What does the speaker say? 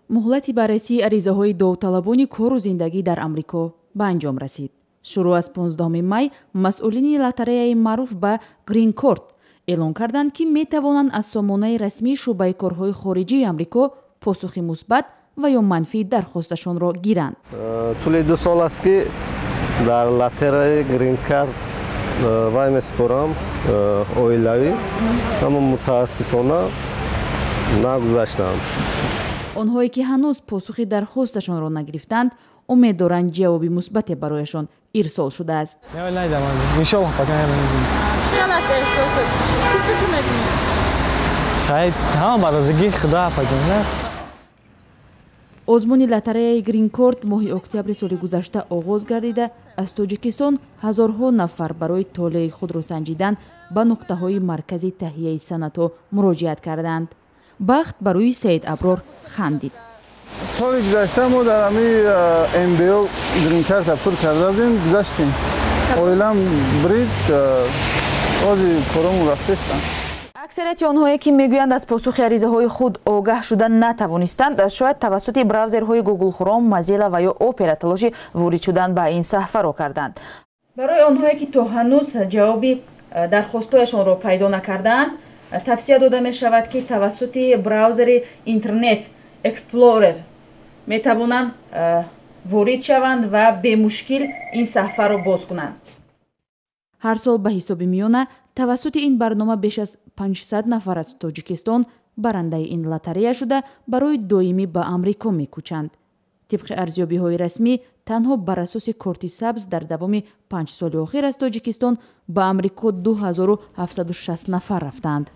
Муҳлати баррасии аризаҳои довталабони кору зиндагӣ дар Амрико ба анҷом расид. Шурӯъ аз 15 май масъулини лотареяи маъруф ба Гринкорт эълон карданд, ки метавонанд аз сомонаи расмии шӯъбаи корҳои хориҷии Амрико посухи мусбат ва ё манфии дархосташонро гиранд. Тӯли 2 сол аст, ки дар лотереяи Гринкарт вай месупорам оилавӣ, аммо мутаассифона нагузаштам. Онҳое ки ҳанӯз посухи дархосташонро нагирифтанд, умед доранд, ҷавоби мусбате барояшон ирсол шудааст. Чӣ аст эҳсосот? Чӣ фикр мекунӣ? Шояд ҳама ба розигии Худо апаҷон. Озмуни лотареяи Гринкорт моҳи октябри соли гузашта оғоз гардида, аз Тоҷикистон ҳазорҳо нафар барои толеи худро санҷидан ба нуқтаҳои маркази таҳияи санадҳо муроҷиат карданд. Бахт ба рӯи Саид Аброр хандид. Соли гузашта мо дар ҳамин МБО гринкарта пур карда будем, гузаштем. Оилам брид, ози коромон рафтестанд. Аксарияти онҳое, ки мегӯянд, аз посухи аризаҳои худ огаҳ шуда натавонистанд, шояд тавассути браузерҳои Google Chrome, Mozilla ва ё Opera талоши ворид шудан ба ин саҳфаро карданд. Барои онҳое, ки то ҳанӯз ҷавоби дархостҳояшонро пайдо накардаанд, тавсия дода мешавад, ки тавассути браузери Интернет Explorer метавонанд ворид шаванд ва бемушкил ин саҳфаро боз кунанд. Ҳар сол ба ҳисоби миёна тавассути ин барнома беш аз 500 нафар аз Тоҷикистон барандаи ин лотарея шуда, барои доимӣ ба Амрико мекӯчанд. Тибқи арзёбиҳои расмӣ, танҳо бар асоси корти сабз дар давоми 5 соли охир аз Тоҷикистон ба Амрико 2760 нафар рафтаанд.